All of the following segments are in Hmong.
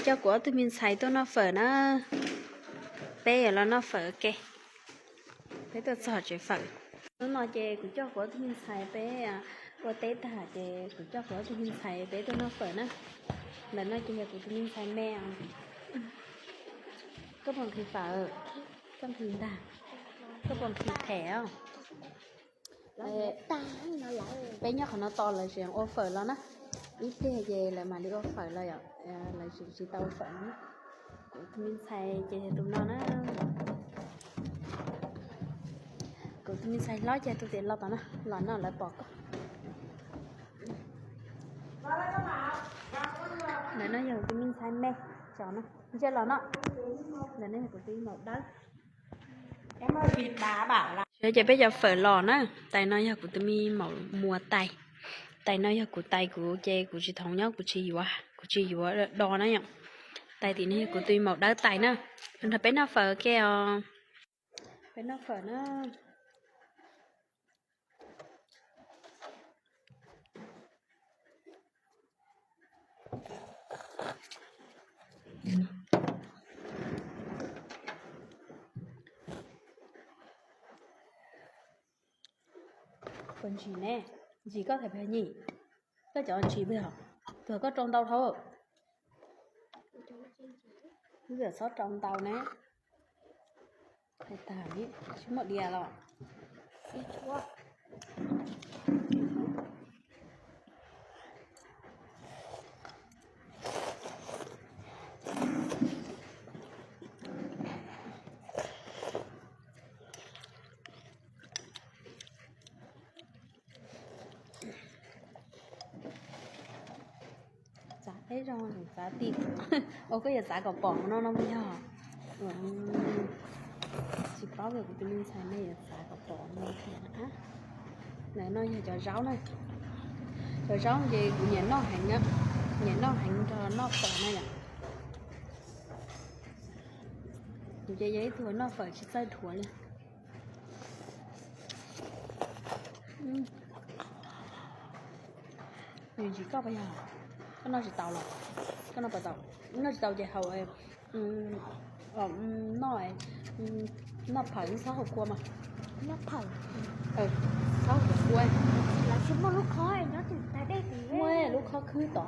Coj kuv ob tug me ntxhais tuaj noj fawm na. Peb yuav los noj fawm ua ke. Peb tuaj txog tsev fawm. Hnub no ces kuv coj kuv ob tug me ntxhais peb ua teb tag ces kuv coj kuv ob tug me ntxhais peb tuaj noj fawm na. Ntawm no ces yog kuv tus me ntxhais me os. Koj puas nqhis fawm? Koj nqhis ntag. Koj puas nqhis phem os? Peb nyob qhov no tos lawv tseem ua fawm los na. Ib pliag ces lawv mam li ua fawm los yom, lawv tseem tsis tau ua fawm no na. Kuv tus me ntxhais ces yog tus no na. Kuv tus me ntxhais hlob ces tus tias los tom no, los no lawv pom koj. Ntawm no yog kuv tus me ntxhais me, tso no, ntsia los no. Ntawm no yog kuv tus maum dawb. Ces peb cov fawm los na, tais no yog kuv tus me maum muas tais. Tais no yog kuv tais kuv ces kuv tsis thoov nyob, kuv tsis yuav, kuv tsis yuav do na yom. Tais tim no yog kuv tus me maum dawb tais na. Nrog peb noj fawm ua ke os. Peb noj fawm na. Koj ntsis ne, ntsis koj tham pem nyim, koj cov ntsis pem hos, tuag koj rau ntau dhau. Wb txhob rau ntau ne. Hais tag li, tsis muaj dias los. Txav peb zoo, txav tim. Ua koj yuav txav kom pom no no puas yog? Tsis paub tias kuv tus me ntxhais ne yuav txav kom pom no. Ntawm no yog cov zaub na. Cov zaub ces kuv nyiam noj heev, nyiam noj heev nrog noj fawm na yom. Kuv ces yog ib tug noj fawm tsis txawj dhuav li. Nws ntsis koj puas yog? Koj noj tsis tau los? Koj noj puas tau? Noj tsis tau ces haus, noj, noj phawm, txhob haus kua mas. Noj phawm. Txhob haus kua. Lawv tsis muaj lub khob nyob tim tais dej tim. Muaj lub khob khwb tod.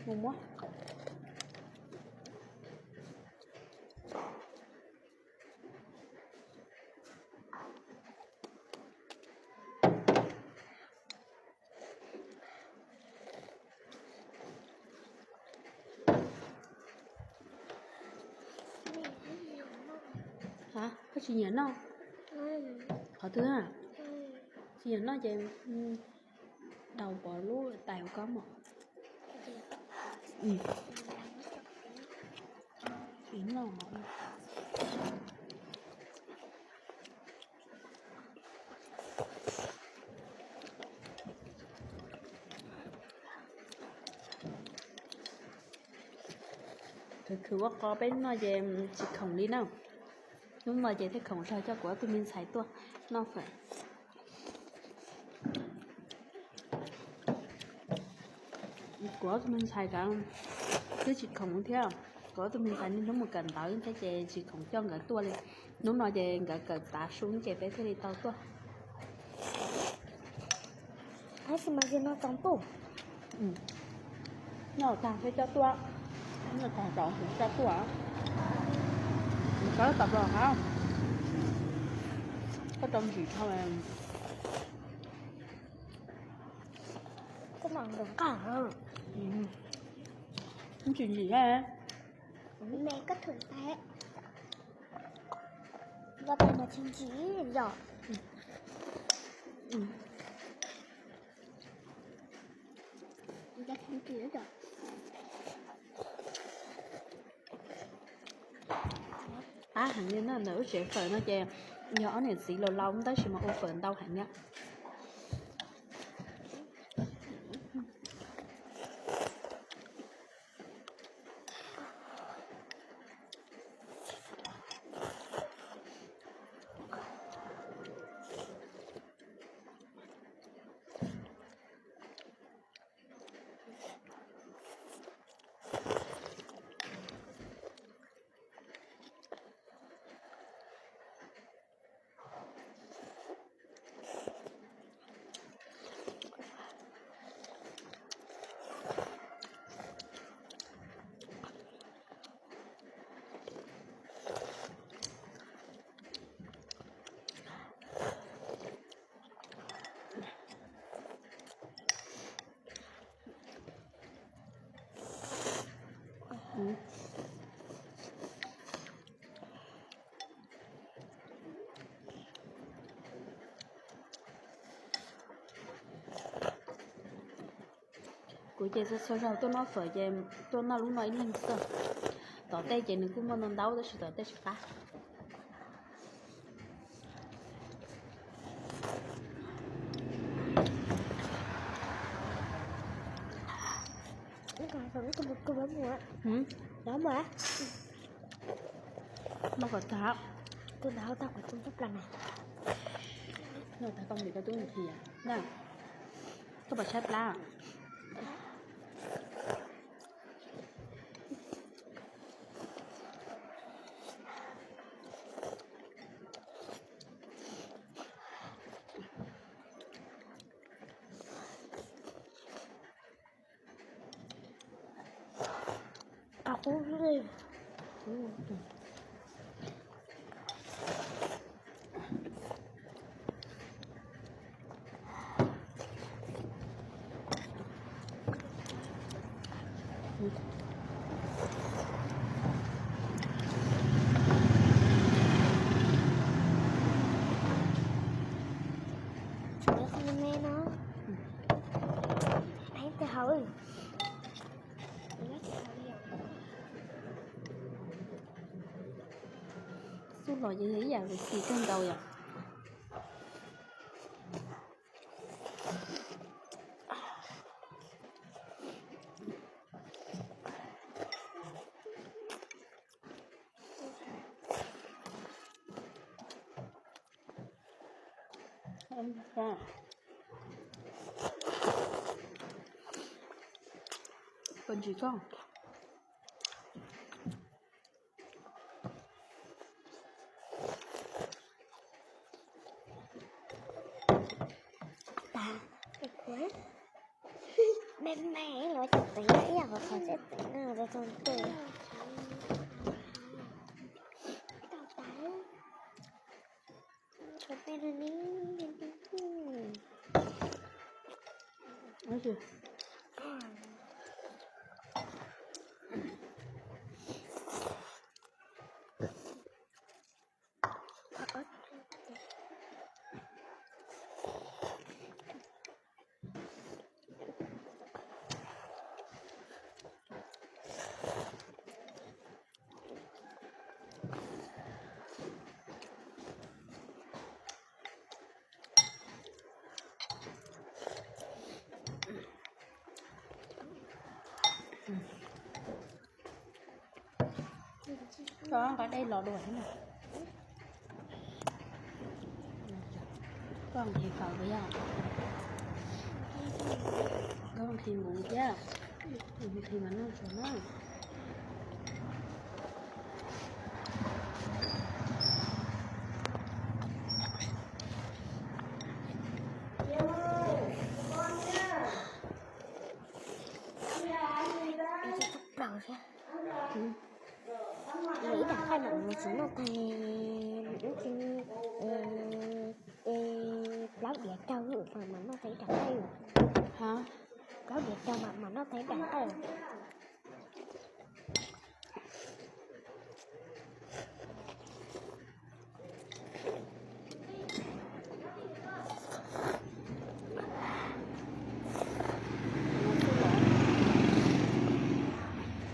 Mus muab. Hab, koj tsis nyiam noj? Qhov twg? Tsis nyiam noj ces daus pov lub tais ua koj mog. Tsis noj. Khwv khwv ua qos peb hnub no ces tsis khoom li na. Hnub no ces thiaj khoom zog coj kuv ob tug me ntxhais tuaj noj fawm. Kuv ob tug me ntxhais kav twb tsis khoom thiab. Kuv ob tug me ntxhais niaj hnub mus kawm ntawv thiab ces tsis khoom coj nkawd tuaj li. Hnub no ces nkawd kawm tav su ces peb thiaj li tau tuaj. Tab sis mas yog no tsaus ntuj. Noj tag peb coj tuaj. Noj tag tsaus ntuj coj tuaj. Koj tau los hab. Koj rau ntsim dhau. Koj mam nqaj. Tsis ntsim thiab. Me koj thuam tais. Ua tais mas tsis ntsim yom. Qab heev li na, ntawm lub tsev fawm no ces yog ob niam txiv laus laus tab sis mas ua fawm ntau heev li. Kuv ces txhua txhua zaus tuaj noj fawm ces tuaj noj lub no ib leeg xwb. Tom tej ces nws kuj muaj ntau ntau tab sis tom tej tsis qab. Noj kom tag, tag koj mus koj tub nqhis na, koj puas tshaib plab? Tshuav me me no. Eeb, tej hauv. Xub los ces yog ib yam li xis kawg nkaus yom. Koj ntsis koj. Tas, me me los cov txiv ib yam qhov txhua txiv no rau txog twg. Koj nqa dej los dua thiab na. Koj nqhis fawm puas yog? Koj nqhis muv thiab, nqhis mas noj tsuag na. Plaws thiab. Ib daim nqaij mam mus tsis noj tag, ib tsi plaub diav cawg mam noj tag ib daim nqaij. Plaub diav cawg mam noj tag ib daim nqaij.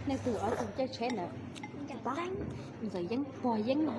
Nej tus ob tug caij tsheb ntawd, Ntxawm Yeeb, Pog Yeeb na.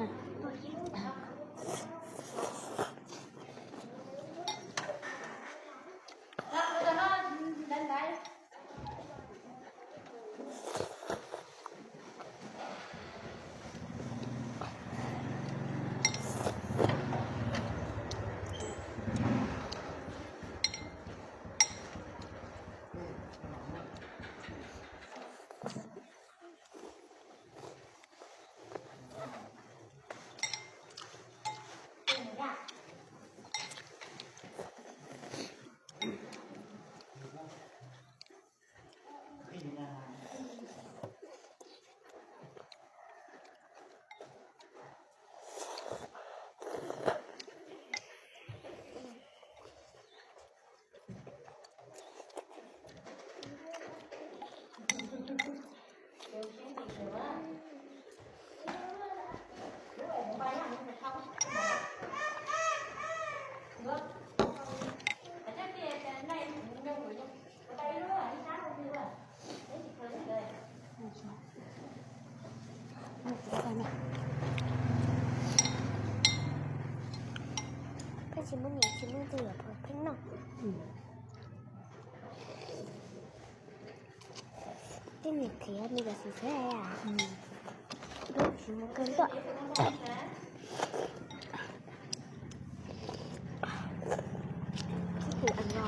Pheej tsis muaj niam tsis muaj txiv yuav pheej noj. Tej niam khiav me ntsis xwb xwb. Lub tsis muaj kawg ntuaj. Tib tus as no.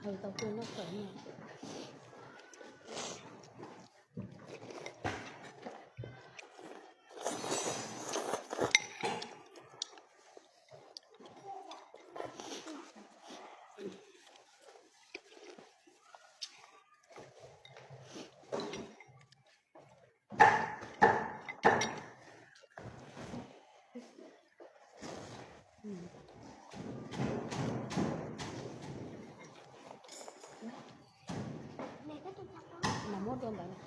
Hawm tau kua noj fawm no. Mas muab rau ntawd.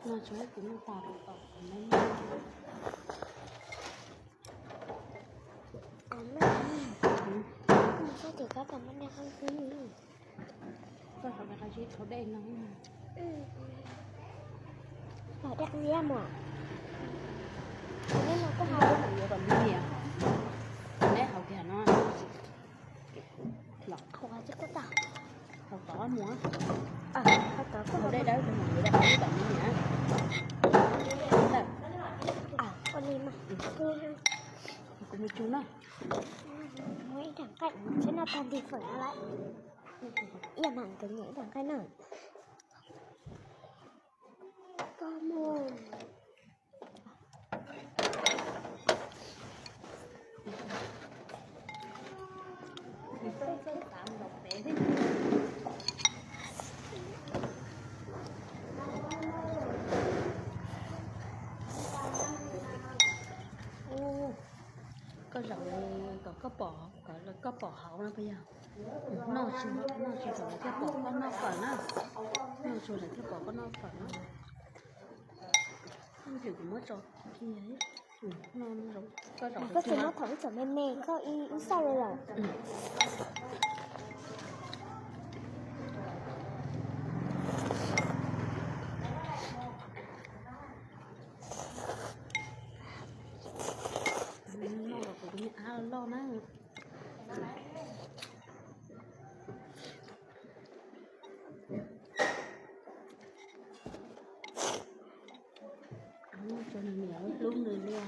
No tsuav kuv noj tas kuv kom kuv me noj. Koj tsis kab tas maj niag qab xwb. Koj rov qab qab zib thauv dej no. Thauv dej qab zib mas. Qhov nej no koj hais yuav kom me niam. Neb hauv kiag no. Los qhuav tsis kub tag. Hauv tod mus. Hauv tod koj hauv dej dawb rau mus yuav dej qab zib kom me niam. Ua li mas. Kuv mus tsuj na. Muab ib daim nqaij tsis noj tag nti fawm no lawm. Ib yam mas nkawd nyiam ib daim nqaij na. Koj mus. Koj zaum kom koj pom, kom koj pom hauv no puas yog? Noj tsuag, noj tsuag lawv thiaj pom koj noj fawm na. Noj tsuag lawv thiaj pom koj noj fawm na. Kuv muab tso kiag. Koj tsis muab thaum ib txom me me koj ib xaj li lawm. Noj los kuv tus me ab loj na. Noj tsuag nws niam hlub nws li os.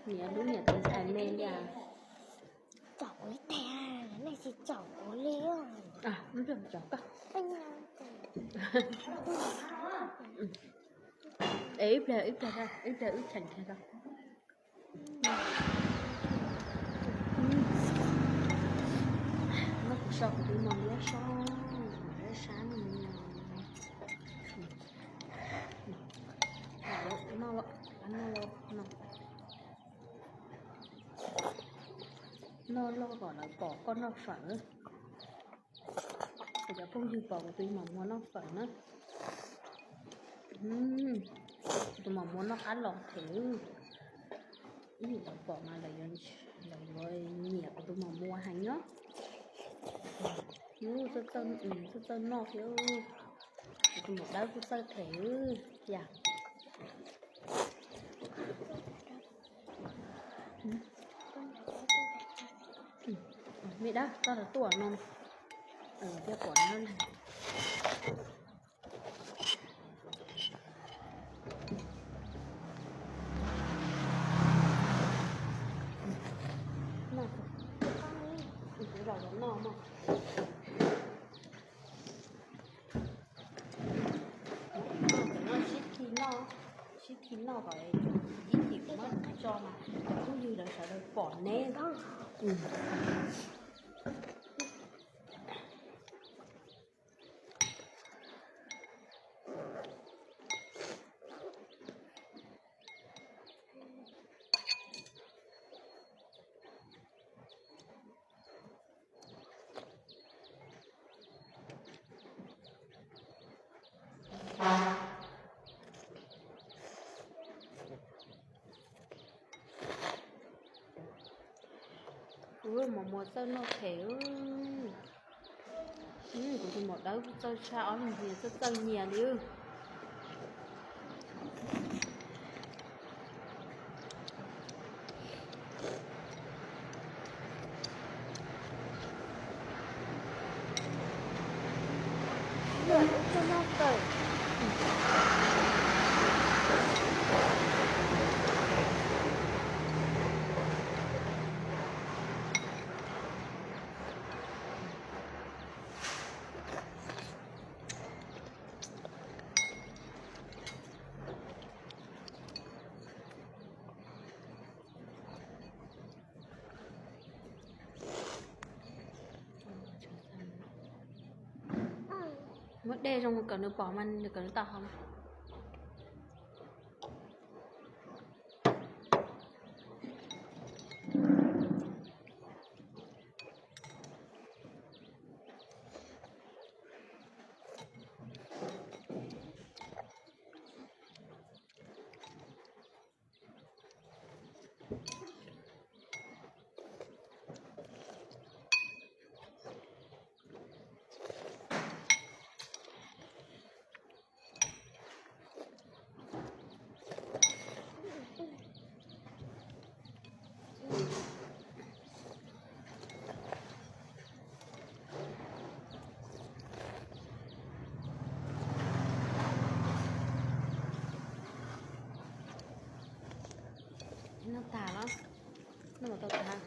Niam hlub niam tus ntxhais me li as. Caum kuv ib teg, nej tsis caum kuv li. Es ib pliag, ib pliag, ib pliag wb cheem kiag rau. Muab kuv so kuv tus mos liab so, liab sab no. Noj, noj, noj. Noj loj kom lawv pom koj noj fawm. Kom cov phooj ywg pom kuv tus maum muas noj fawm na. Kuv tus maum muas noj qab los them. Ib yam lawv pom mas lawv yuav nyiam kuv tus maum muas heev nyob. Txawj txawj noj thiab. Kuv tus maum dawb kuj txawj them yam. Me dab, koj rov tuaj no thiab pom no. Noj, kuv los los noj mog. Sib khi noj, sib khi noj kom ib chim kuv muab tso mas cov phooj ywg lawv sawv daws pom neb. Kuv maum muas txawj noj them. Kuv tus maum dawb kuj txawj tshaj, ob leeg nyias txawj txawj nyias li. Muab dej zoo kom nws pom mas nws kom nws tau hov. Noj tag los? Noj tau tag.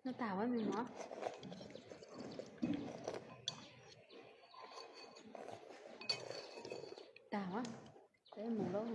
Noj tag ua me muam. Tag ua, peb mus lauj.